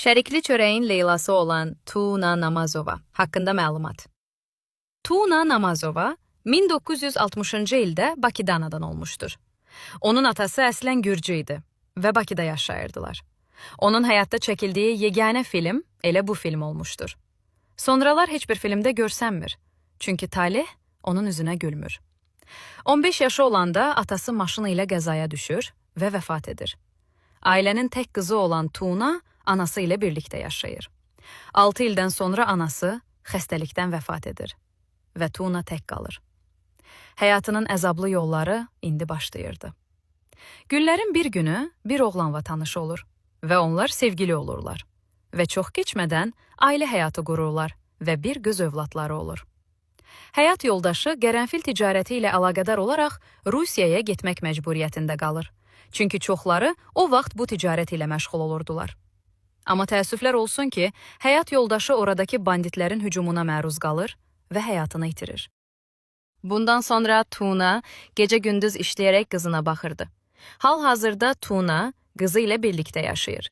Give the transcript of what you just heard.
Şərikli çörəyin Leylası olan Tuna Namazova haqqında məlumat. Tuna Namazova 1960-cı ildə Bakıda anadan olmuşdur. Onun atası əslən Gürcü idi və Bakıda yaşayırdılar. Onun həyatda çəkildiyi yeganə film elə bu film olmuşdur. Sonralar heç bir filmdə görsənmir. Çünki talih onun üzünə gülmür. 15 yaşı olanda atası maşını ilə qəzaya düşür və vəfat edir. Ailənin tək qızı olan Tuna anası ilə birlikdə yaşayır. 6 ildən sonra anası xəstəlikdən vəfat edir və Tuna tək qalır. Həyatının əzablı yolları indi başlayırdı. Günlərin bir günü bir oğlanla tanış olur və onlar sevgili olurlar və çox keçmədən ailə həyatı qururlar və bir qız övladları olur. Həyat yoldaşı qərənfil ticarəti ilə əlaqədar olaraq Rusiyaya getmək məcburiyyətində qalır. Çünki çoxları o vaxt bu ticarət ilə məşğul olurdular. Amma təəssüflər olsun ki, həyat yoldaşı oradakı banditlərin hücumuna məruz qalır və həyatını itirir. Bundan sonra Tuna gecə-gündüz işləyərək qızına baxırdı. Hal-hazırda Tuna qızı ilə birlikdə yaşayır.